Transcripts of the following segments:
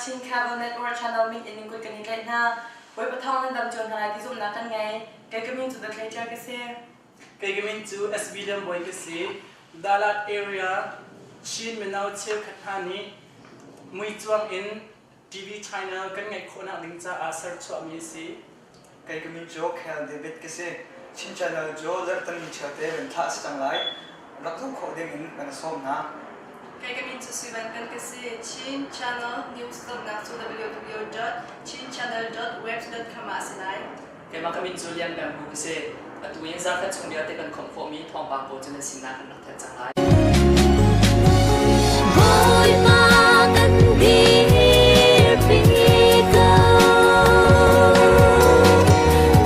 Chin Cable Network channel min in kut kan i tlaih hna. Bawipa thawng nan dam cio hna lai ti zumhnak kan ngei. Kei ka min cu Dr. Ṭial ka si. Kei ka min cu SB Lianbawi ka si. Dalat area Chin mino cheukhat hna nih muicuang in TV channel kan ngeih khawhnak ding caah serchuahmi a si. Kei ka min cu Khel David ka si. Chin Channel cu zarhtan cheute van thlah a si cang lai. Rak zoh khawh ding in kan sawm hna. Kei ka min cu Sui Van Pen ka si. Chin Channel News zohnak cu www.chinchannel.webs.com ah a si lai. Keimah ka min cu Lian Peng Hu ka si. Atu in zarkhat chung vialte kan khawmh khawhmi thawngpang pawl cu nan sinah kan rak thanh cang lai. Bawipa kan dirpi ko.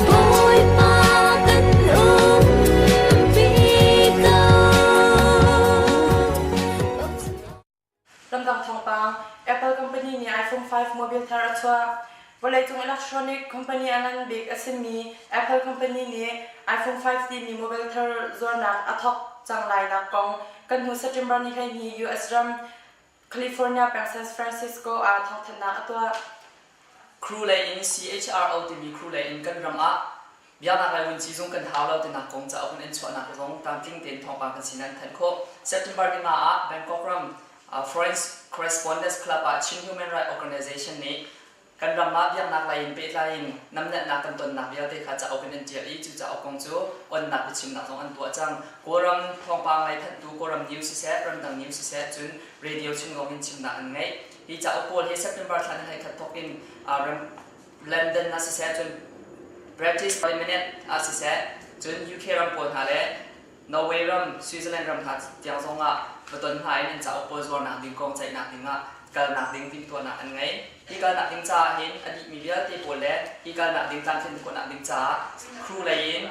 Bawipa kan umpi ko. Ramdang thawngpang Apple company nih iPhone 5 mobile thar a chuah. Vawleicung electronic company a ngan bik a simi Apple company nih iPhone 5 timi mobile thar zuarnak a thawk cang lainak kong kan hnu September ni 12 US ram California peng San Francisco ah thawngthanhnak a tuah. Crew lei in CHRO timi crew lei in kan ram ah biaknak lei vunci zung kan hau lo tinak kong cauk in an chuahnak zong tlamtling tein thawngpang kan sin an thanh khawh. September ni nga ah Bangkok ram Foreign Correspondents Club ah Chin Human Rights Organization nih kan ram ah biaknak lei in pehtlai in namnetnak kan tonnak vialte kha cauk in an ṭial i cu cauk kong cu onnak biachimnak zong an tuah cang. Kawlram thawngpang lei thanhtu Kawlram News siseh, ramdang news siseh cun radio chung zong in chimnak an ngeih. Hi cauk pawl hi September thla ni 21 thawk in London ah siseh cun British Parliament ah siseh cun UK ram pawl hna le Norway ram, Switzerland ram hna tiang zong ah va ton hna in an cauk pawl zuarnak ding kong ceihnak ding ah kalnak ding timhtuahnak an ngei. Hi kalnak ding caah hin a dihmi vialte pawl le hi kalnak ding tlamtlin khawhnak ding caah crew lei in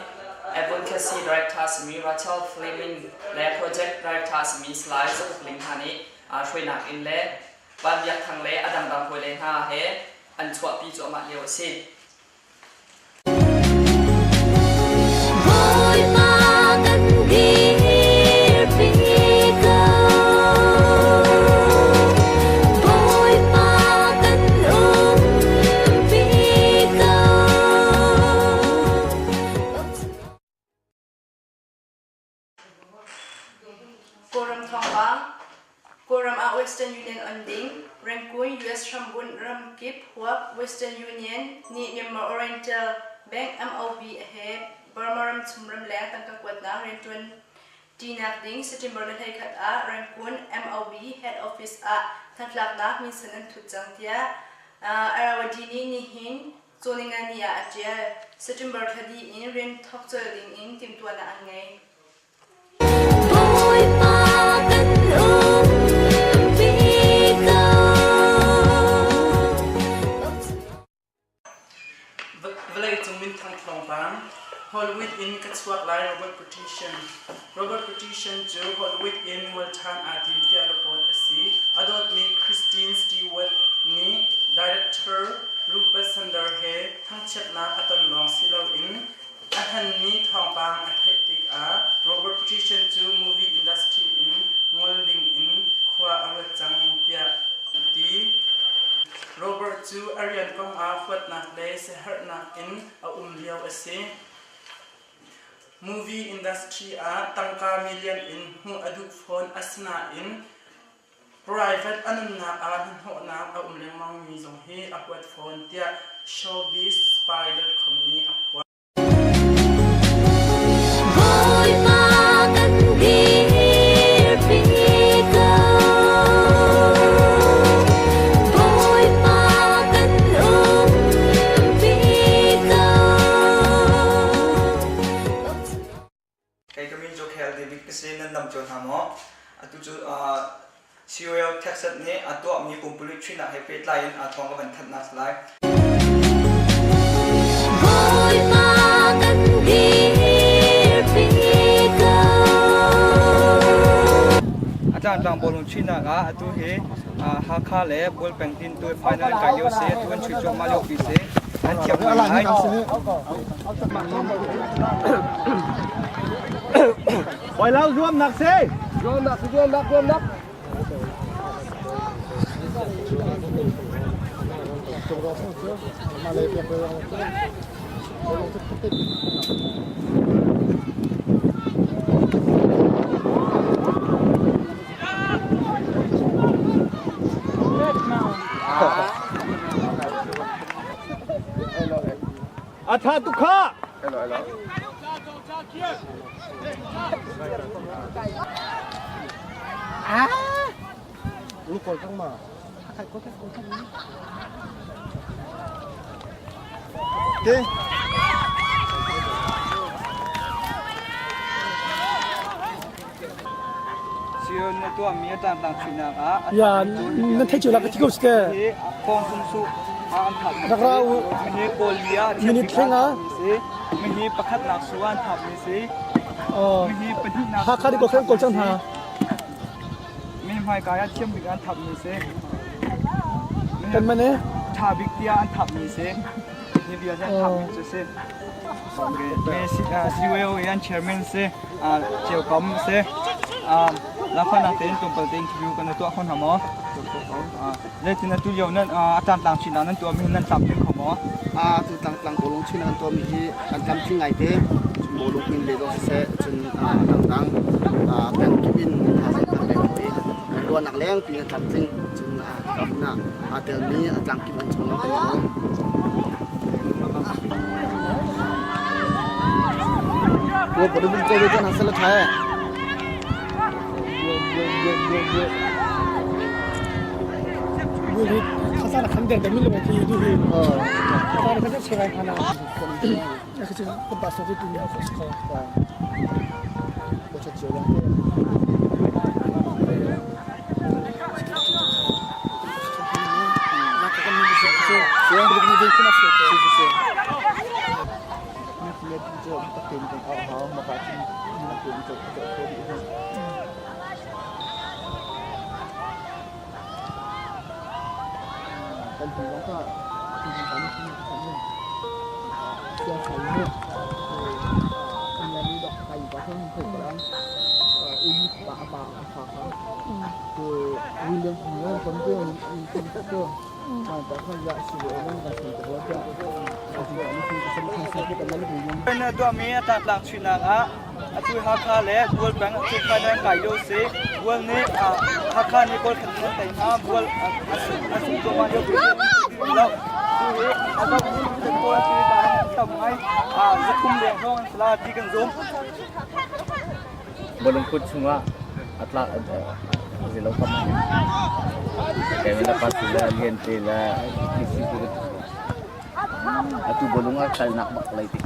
Advocacy Director simi Rachel Fleming le Project Director simi Salai Zauk Ling hna nih hruainak in le Van Biak Thang le a dangdang hawile hna he an chuahpi cuahmah lio a si. Bawipa kan dirpi ko. Bawipa kan umpi ko. Kawlram thawngpang Kawlram ah Western Union on ding Rangoon US hrambunh ramkip huap Western Union nih Myanmar Oriental Bank MOB he Burma ramchung ramleng tangka kuatnak rianṭuan ṭinak ding September ni 21 ah Rangoon MOB head office ah hnatlaknak minsen an thut cang tiah Irrawaddy nih nihin Cawninga ni ah a ṭial. September thla dih in rian thawk colh ding in timhtuahnak an ngei. Bawipa kan umpi ko. Vawleicung minthang thawngpang Hollywood in ka chuak lai Robert Pattinson Robert Pattinson cu Hollywood in ngol ṭhan aa tim tiah report a si. A dawtmi Kristen Stewart nih director Rupert Sanders he thangchiatnak a ton lawng si loin a hmanmi thawngpang a theih tikah Robert Pattinson cu movie industry in ngol dingin khua a ruat cang tiah a ti. Robert cu a rian kongah huatnak le siaherhnak in a um lio a si. Movie industry ah tangka million in hmuh a duh fawn asinain Private a nunnak ah hnahnawhnak a um lengmangmi zong hi a huat fawn tiah showbizspy.com nih a phuan. Bawipa kan dirpi ko. Bawipa kan umpi ko. Kei ka min cu Khel David ka si, nan dam cio hna maw? Atu cu COL Texas nih a tuahmi pumpululh chuihnak he pehtlai in aa thawng ka van thanhnak si lai. Bawipa kan dirpi ko. A tlangtlang bawlung chuihnak ah atu hi Hakha le Bualpeng tin tu final kai lio si, atu kan chuih cuahmah lio pi si. An thiam ngai. Hoi lau zuamnak si. Zuamnak si zuamnak zuamnak. A ṭha tuk kha! Ya, nan theih cio la ka thi ko si te. Rak ra u. Minute thleng ah. Oh. Hakha di ko khen kawl cang hna. Mi hmaika ah thiam bik an thapmi si. Kan man e? Tha bik tiah an thapmi si. Hi bia hi an thapmi cu si. CYO an chairman si, Ceu Kam si. Lafana tein tlawmpal tein interview kan tuah kho hna maw? Zeitin atu lio nan a tlang chin nan tuahmi nan tlamtling kho maw? A tu tlang tlang bawlung chin kan tuahmi hi kan tlamtling ngai te. Bawlung in le zong siseh cun a dangdang peng kip in thazaang kan pek i ruahnak lengpi in tlamtling cun hmun ah aa telmi a tlangkip an cung kan i lawm. Wo ko dum ko ko na sala thae. Khasana khan der mi lo ki du hi. Khasana khan cherai khana. Na tuahmi a tlaktlak chuihnak ah Atu Hakha le Bual peng cu final kai lio si. Bual nih Hakha nih goal khat in an tei hna. Bual a sung cuahmah lio lo. Tu hi a dok in goal a si ta tam ngai. Zathum leng hrawng an si la ti kan zum. Bawlung chungah a tla zilo kam kai la pa la lian te la kisi atu bawlung ah kalnak bak lei te.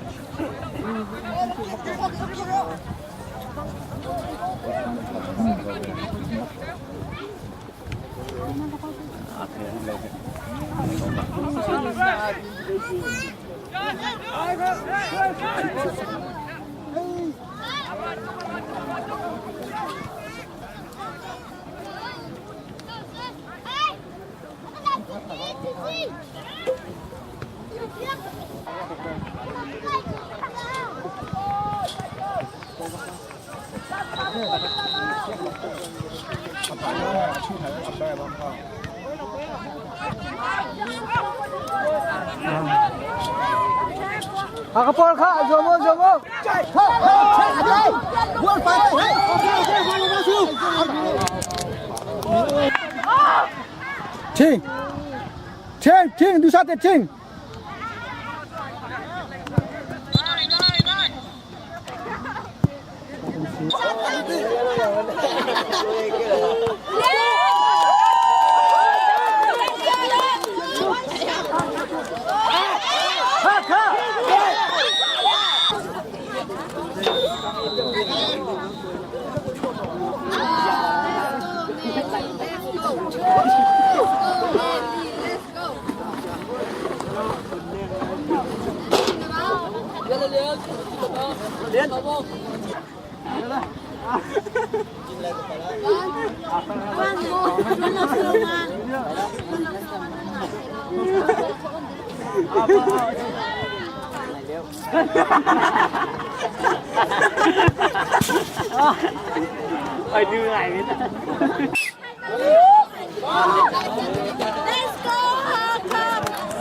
Hakha pawl kha zuam u zuam u. Ching. Ching, ching, du sa te ching. Let's go Hakha!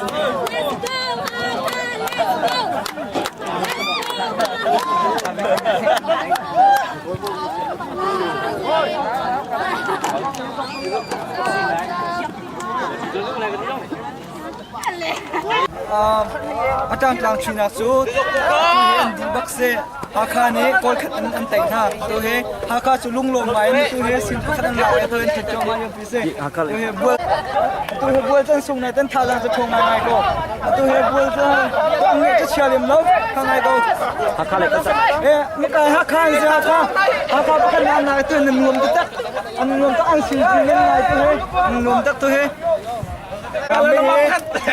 A ṭangtlang chuihnak cu tu hi an dih bak si. Hakha nih goal khat in an tei hna. Tu hi Hakha cu lunglawm ngai in tu hi sin pakhat an lak i tu in that cuahmah lio pi si. Tu hi bual tu hi bual can sung ne tan thazaang cu ṭhawng ngaingai ko. Atu hi bual cu an ngeih cu chia lem lo kha ngai ko. Hakha le kan Eh, mukai Hakha in si Hakha. Hakha pakhat na ngai tu nan nuam taktak. An nuam tak an sil nan ngai tu hi. An nuam tak tu hi.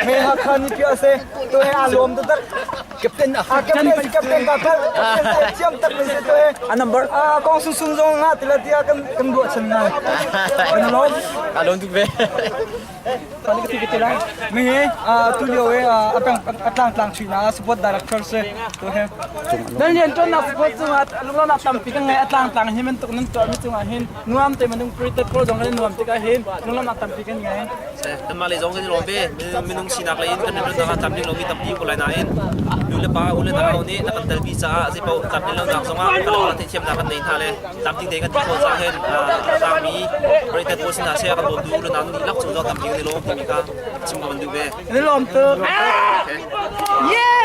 Me Hakha ni pia se tu he a lawm taktak. Captain A captain captain ka phal captain thiam tak mi se tu he. A number A kong sun sun zong nga tila tia kan kan ruah chan ngai. Kan lawm. Ka lawm tuk ve. Mi hi tu lio i a tlangtlang chuihnak ah support director si tu hi. Nan rianṭuannak support cungah lunglawmhnak tampi kan ngei. A tlangtlang hi bantuk nan tuahmi cungah hin nuam te minung preted pawl zong kan i nuam tikah hin lunglawmhnak tampi kan ngei. Kanmah lei zong kan i lawm ve. Minung sinak lei in kan rianṭuannak ah tlamtling lomi tampi ko lai nain nu le pa, u le nau nih na kan telpi caah zeipaoh tlamtlin lonak zongah kan rak theihthiamnak kan nei hna le tlamtling tein kan ti khawh caah hin a tlangmi rated pawl si hna seh a kan bawmtu u le nau dihlak cung zong tampi kan i lawm timi kha chim ka van duh ve. Kan i lawm tuk. Yeah!